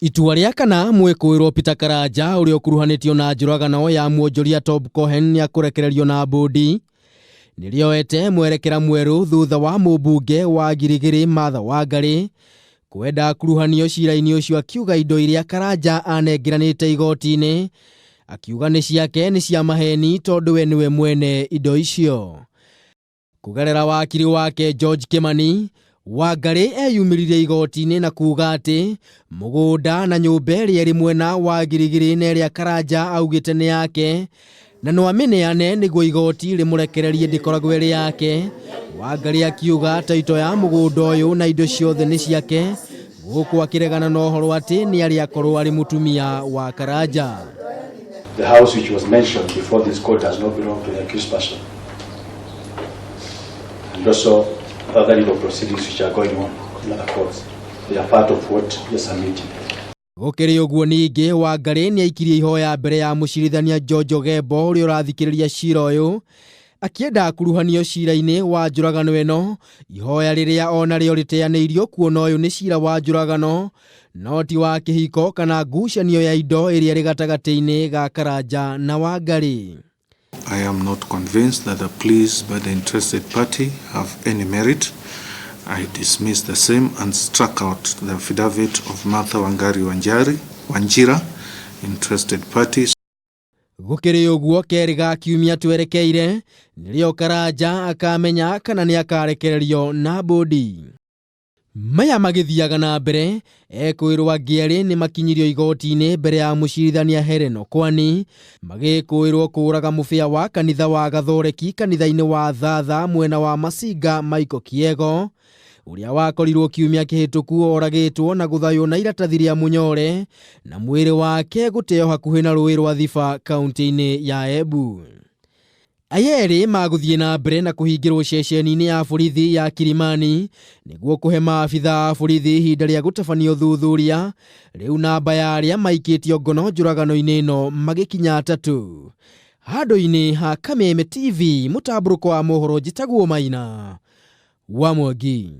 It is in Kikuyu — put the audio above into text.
Itua rĩa kana mwĩkũĩrwo Peter Karanja ũrĩa ũkuruhanĩtio na njũragano ya mwonjoria Tob Cohen nĩakũrekererio na mbũndi nĩrĩoete mwerekera mwerũ thutha wa mũmbunge wa Girigiri Martha Wangari kwenda akuruhanio cira-inĩ ũcio akiuga indo iria Karanja anengeranĩte igoti-inĩ akiuga nĩ ciake nĩ cia maheni tondũ we nĩwe mwene indo icio. Kũgerera wakiri wake George Kimani, Wangari eyumĩririe igoti-inĩ na kuuga atĩ mũgũnda na nyũmba ĩrĩa ĩrĩ mwena wa Girigiri na ĩrĩa Karanja augĩte nĩ yake na no amĩneane nĩguo igoti rĩmũrekererie ndĩkoragwo ĩrĩ yake. Wangari akiuga taito ya mũgũnda ũyũ na indo ciothe nĩ ciake, gũkũ akĩregana na ũhoro atĩ nĩ arĩ akorwo arĩ mũtumia wa Karanja. The house which was mentioned before this court does not belong to the accused person. And also other legal proceedings which are going on in other courts. They are part of what we are submitting. Gũkĩrĩ ũguo ningĩ Wangari nĩaikirie ihoya mbere ya mũcirithania George Ogembo ũrĩa ũrathikĩrĩria cira ũyũ akĩenda akuruhanio cira-inĩ wa njũragano ĩno, ihoya rĩrĩa onarĩo rĩteanĩirio kuona ũyũ nĩ cira wa njũragano no ti wa kĩhiko kana ngucanio ya indo ĩrĩa ĩrĩ gatagatĩ-inĩ ga Karanja na Wangari. I am not convinced that the pleas by the interested party have any merit. I dismiss the same and struck out the affidavit of Martha Wangari Wanjira, interested parties. Gũkĩrĩ ũguo kerĩ ga kiumia twerekeire nĩrĩo Karanja akamenya kana nĩ akarekererio na mbũndi. Maya magĩthiaga na mbere ekũĩrwo angĩ erĩ nĩ makinyirio igoti-inĩ mbere ya mũcirithania Helen Okwani magĩkũĩrwo kũũraga mũbĩa wa kanitha wa Gathoreki kanitha-inĩ wa Thatha mwena wa Masinga Michael Kiego ũrĩa wakorirwo kiumia kĩhĩtũku oragĩtwo na gũthaywo na iratathi rĩa mũnyore na mwĩrĩ wake gũteo hakuhĩ na rũĩ rwa Thiba kaunti-inĩ ya Embu. Aya erĩ magũthiĩ na mbere na kũhingĩrwo ceceni-inĩ ya borithi ya Kilimani nĩguo kũhe maabitha a borithi ihinda rĩa gũtabania ũthuthuria. Rĩu namba ya arĩa maikĩtio ngono njũragano-inĩ ĩno magĩkinya atatũ. Handũ-inĩ ha Kameme TV mũtambũrũko wa mohoro njĩtagwo Maina wa Mwangi.